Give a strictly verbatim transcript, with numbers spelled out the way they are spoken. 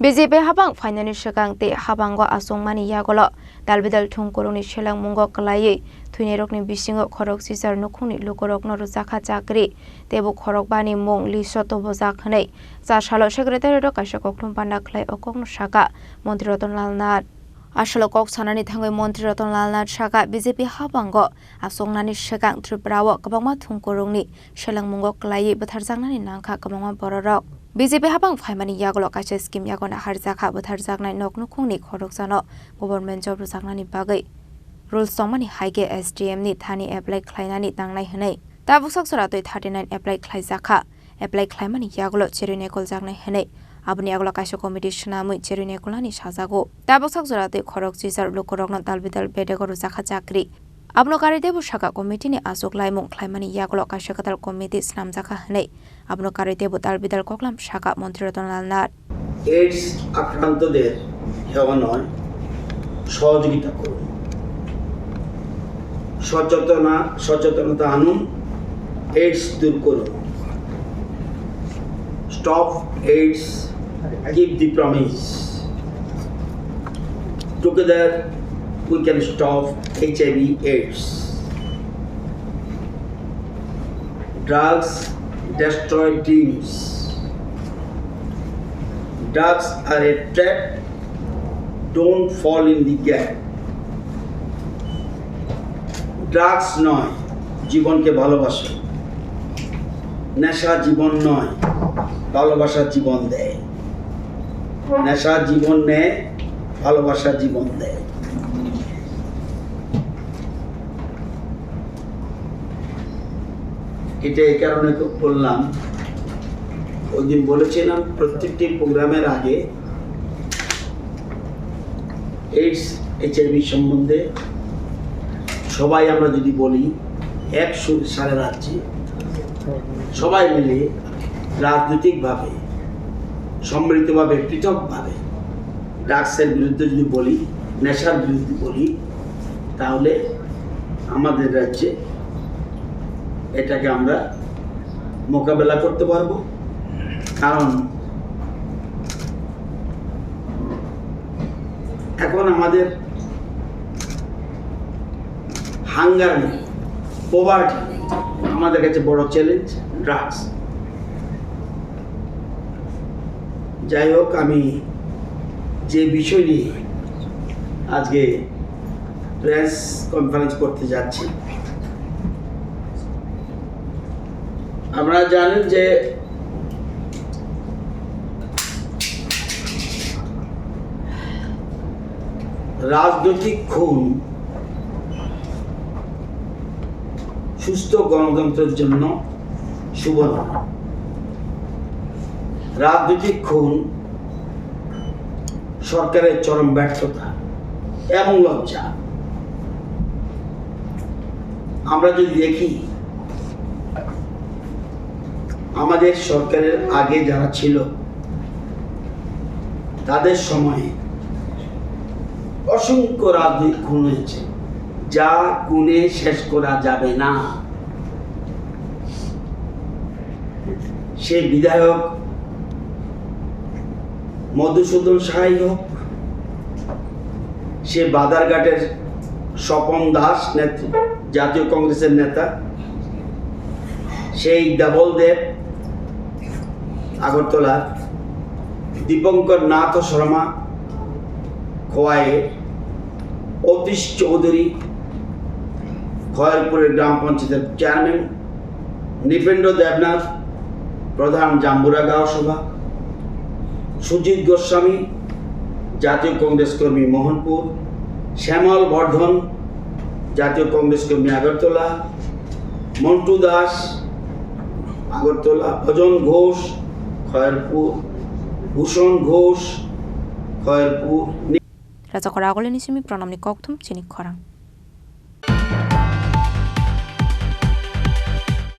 B J P habang phainani swkang tei habango achukmani yagulo dalbidal thwngkurungni selengmungo kwlaiwi thwinairokni bisingo khorok chichar nukhungni lukurokno rwjakha chakri, teibo khorokbani mung list-o tubujak hwnwi cha salo secretariat-o kaisa koklum panda khlai o kokno sakha Montri Ratan Lal Nath. Aswk kok sanani thangwi Montri Ratan Lal Nath sakha, B J P habango achuknani swkang Tripura-o kwbangma thwngkurungni selengmungo kwlaiwi bwtharjaknani nangkha kwbangma bororok. B J P habang phaimani yagulo kaisa scheme yago naharjakha bwtharjaknai nok nukhungni khoroksano government job rwjaknani bagwi rules tongmani hai khe S D M ni thani apply khlainani nangnai hwnwi. Tabuk sak jora twi thirty nine apply khlaijakha. Apply khlaimani yagulo cherwi nekoljaknai hwnwi aboni yagulo kaisa committee swnamwi cherwi nekolnani sajago. Tabuk sak jora twi khorok chichar lukurokno dalbidal bedego rwjakha chakri. Abono karwi teibo sakha committee ni achuk laimung khlaimani yagulo kaisa kwtal committee swnamjakha hwnwi abono karwi teibo dalbidal koklam sakha Montri Ratan Lal Nath. AIDS আক্রান্তদের হেওয়া নয়, সহযোগিতা করুন। সচেতনা, সচেতনতা আনুন, এইডস দূর করুন। Stop AIDS, keep the promise. Together we can stop H I V AIDS. Drugs destroy dreams. Drugs are a trap. Don't fall in the gap. Drugs নয়, জীবনকে ভালোবাসো। নেশা জীবন নয়, ভালোবাসা জীবন দেয়। নেশা জীবন নেয়, ভালোবাসা জীবন দেয়। এটা এই কারণে তো বললাম, ওই দিন বলেছিলাম প্রত্যেকটি প্রোগ্রামের আগে এইডস, এইচআইভি সম্বন্ধে সবাই আমরা যদি বলি, এক সুরে সারা রাজ্যে সবাই মিলে রাজনৈতিকভাবে, সম্মিলিতভাবে, পৃথকভাবে ড্রাগসের বিরুদ্ধে যদি বলি, নেশার বিরুদ্ধে বলি, তাহলে আমাদের রাজ্যে এটাকে আমরা মোকাবেলা করতে পারবো। কারণ এখন আমাদের হাঙ্গার নেই, পভার্টি নেই, আমাদের কাছে বড় চ্যালেঞ্জ ড্রাগস। যাই হোক, আমি যে বিষয় নিয়ে আজকে প্রেস কনফারেন্স করতে যাচ্ছি, আপনারা জানেন যে রাজনৈতিক খুন সুস্থ গণতন্ত্রের জন্য শুভ নয়। রাজনৈতিক খুন সরকারের চরম ব্যর্থতা এবং লজ্জা। আমরা যদি দেখি, আমাদের সরকারের আগে যারা ছিল, তাদের সময়ে অসংখ্য রাজনৈতিক খুন হয়েছে, যা গুণে শেষ করা যাবে না। সে বিধায়ক মধুসূদন সাহাই হোক, সে বাদারঘাটের স্বপন দাস, নেত-, জাতীয় কংগ্রেসের নেতা, সেই ধবল দেব, আগরতলা, দীপঙ্কর নাথ শর্মা, খোয়াইয়ের, অতীশ চৌধুরী, খয়েরপুরের গ্রাম পঞ্চায়েতের চেয়ারম্যান, নৃপেন্দ্র দেবনাথ, প্রধান জাম্বুরা গাঁও সভা, সুজিত গোস্বামী, জাতীয় কংগ্রেস কর্মী মোহনপুর, শ্যামল বর্ধন, জাতীয় কংগ্রেস কর্মী আগরতলা, মন্টু দাস, আগরতলা, ভজন ঘোষ, খয়েরপুর, ভূষণ ঘোষ, Khayerpur, Rachakhor Agulini simi Pranamni kokthum chini khorang.